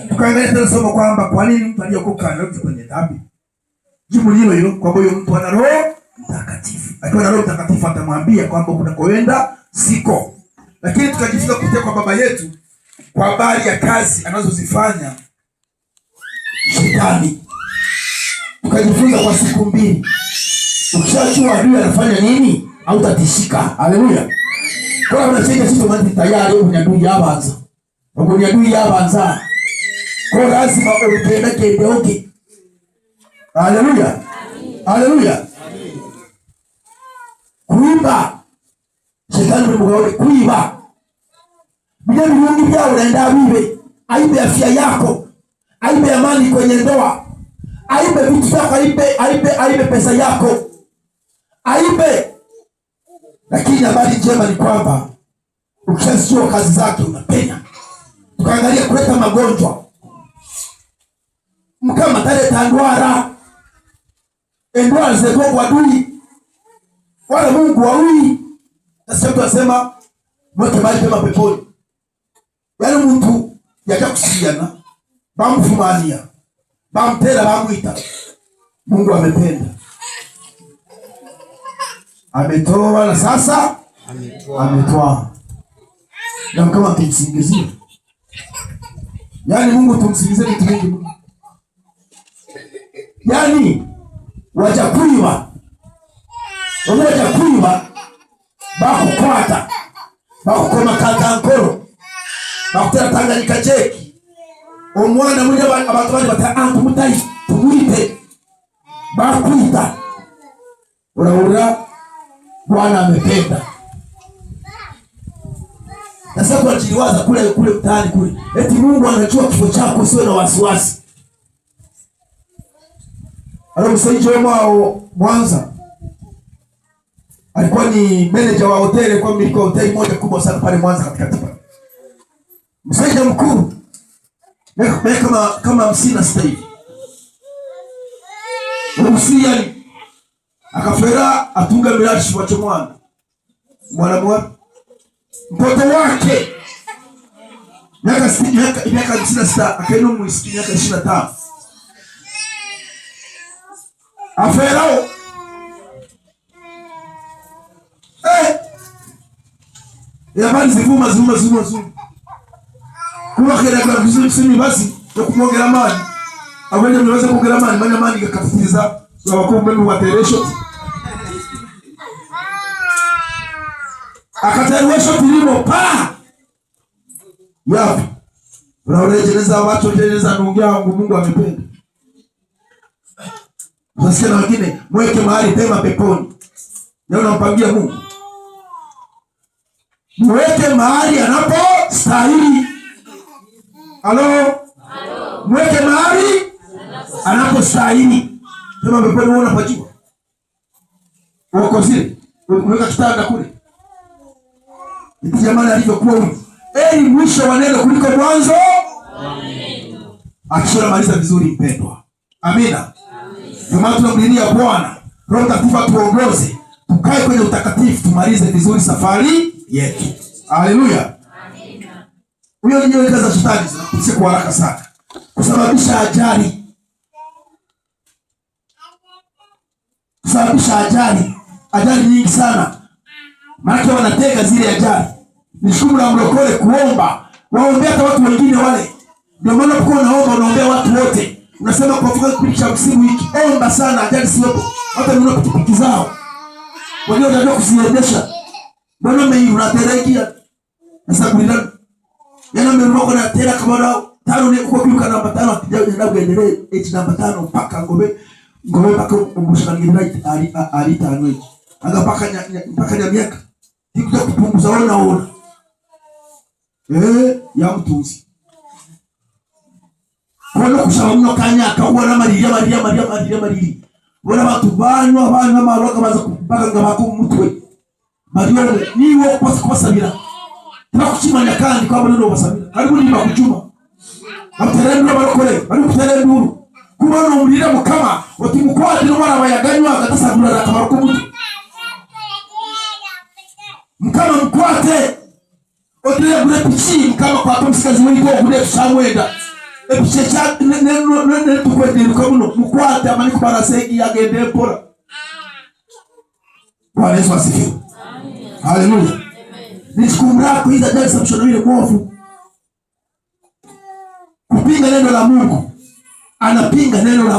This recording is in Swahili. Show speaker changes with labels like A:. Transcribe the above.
A: Tukaangalia tena somo kwamba kwa nini mtu aliyeokoka anarudi kwenye dhambi. Jibu hilo hilo kwamba huyo mtu ana Roho Mtakatifu. Akiwa na Roho Mtakatifu atamwambia kwamba kunakoenda siko. Lakini tukajifunza kupitia kwa baba yetu kwa habari ya kazi anazozifanya shetani. Tukajifunza kwa siku 2. Ukishajua adui anafanya nini, hautatishika. Haleluya. Kwa hiyo unasema sisi tumati tayari huyu ni adui yabanza. Huyu ni adui yabanza. Kwa lazima upende kidogo. Haleluya. Haleluya. Kuiba. Shetani ni mgawani kuiba. Bila mirungi byao unaenda bibe. Aibe afya yako. Aibe amani kwenye ndoa. Aibe vitu vyako, aibe pesa yako. Aibe. Lakini habari njema ni kwamba ukishajua kazi zake unapenya. Tukaangalia kuleta magonjwa. Mkama taleta ndwara. Endwara zilikuwa kwa adui. Wala Mungu waui. Sasa mtu anasema mweke mahali pema peponi. Yaani mtu yatakusiana, bamfumania, bamtera, bamwita. Mungu amependa. Ametoa na sasa ametoa. Na kama tumsingizie. Yaani Mungu tumsingizie kitu kingi. Yaani wajakuiwa. Wajakuiwa bakukwata. Bakukoma katankoro. Bakutera Tanganyika cheki. Omwana mwenye abantu bali bata antu mutai tumuite. Bakuita. Uraura Bwana amependa. Na sasa tunajiliwaza kule kule mtaani kule. Eti Mungu anajua kifo chako, usiwe na wasiwasi. Alomsaidia Joma Mwanza. Alikuwa ni manager wa hoteli, kwa mmiliki wa hoteli moja kubwa sana pale Mwanza katikati pale. Msaidia mkuu. Miaka kama 56 hivi. Msiani akafera atunga mirashi wa mwana. Mwana mwa mtoto wake miaka sitini, miaka 56 akaenda muisiki miaka 25. Aferao. Yabani zivuma zivuma zivuma zivuma. Kuba kera kwa vizuri simi basi yo kumwongera amani. Abende mnaweza kuongera amani, maana amani ikakafutiza kwa wakumbe wa teresho. Akaterewesha tilimo pa. Yapi? Unaorejeleza watu rejeleza ndugu yangu Mungu amependa. Sasa na wengine mweke mahali pema peponi. Na unampangia Mungu. Mweke mahali anapostahili. Halo? Mweke mahali anapostahili. Sema peponi wewe unapajua. Uko zile. Unaweka kitanda kule. Jamani alivyokuwa huyu. Heri mwisho wa neno kuliko mwanzo.
B: Amen.
A: Akishamaliza vizuri mpendwa. Amina. Ndio maana tunamlilia Bwana. Roho Mtakatifu atuongoze. Tukae kwenye utakatifu tumalize vizuri safari yetu. Haleluya.
B: Amina.
A: Huyo ni nyoka za shetani zinakuja kwa haraka sana. Kusababisha ajali. Kusababisha ajali. Ajali nyingi sana. Maana wanatega zile ajali. Ni shughuli la mlokole kuomba. Waombea hata watu wengine wale. Ndio maana unapokuwa unaomba unaombea watu wote. Unasema kwa mfano kipindi cha msimu hiki, omba sana ajali siwepo. Hata mnao pikipiki zao. Wengine wanajua kuziendesha. Mbona mimi unaterekia? Sasa kulinda. Yana mimi roho na tena kama nao tano ni kwa biuka namba 5 akija na kuendelea H namba 5 mpaka ngome. Ngome mpaka umshangilirai ali tano hivi. Anga mpaka nya miaka. Nikuja kupunguza ona ona. Ya mtuzi. Kwa kusaba mno kanya kaubona mariri mariri mariri mariri mariri. Bona watu banywa banywa maroka baza kubaka ngabako mutwe. Mariyo niwo kwasa kubasabira. Tunakuchimanya kandi kwa bano basabira. Karibu ni bakuchuma. Baterendwa barokore, bari kuterenduru. Kubona umurira mukama, otimukwati no mwana bayaganywa akatasagura akamaro k'umutwe. Mukama mkwate. Otire gure pichi mukama kwa tumsikazi wiko gure tushamwenda. Ebishe netukwetiruka muno mukwate amani kubarasegi agende mpora. Bwana Yesu asifiwe. Haleluya. Ni jukumu lako hizi ajali za mshono ile mwovu. Kupinga neno la Mungu. Anapinga neno la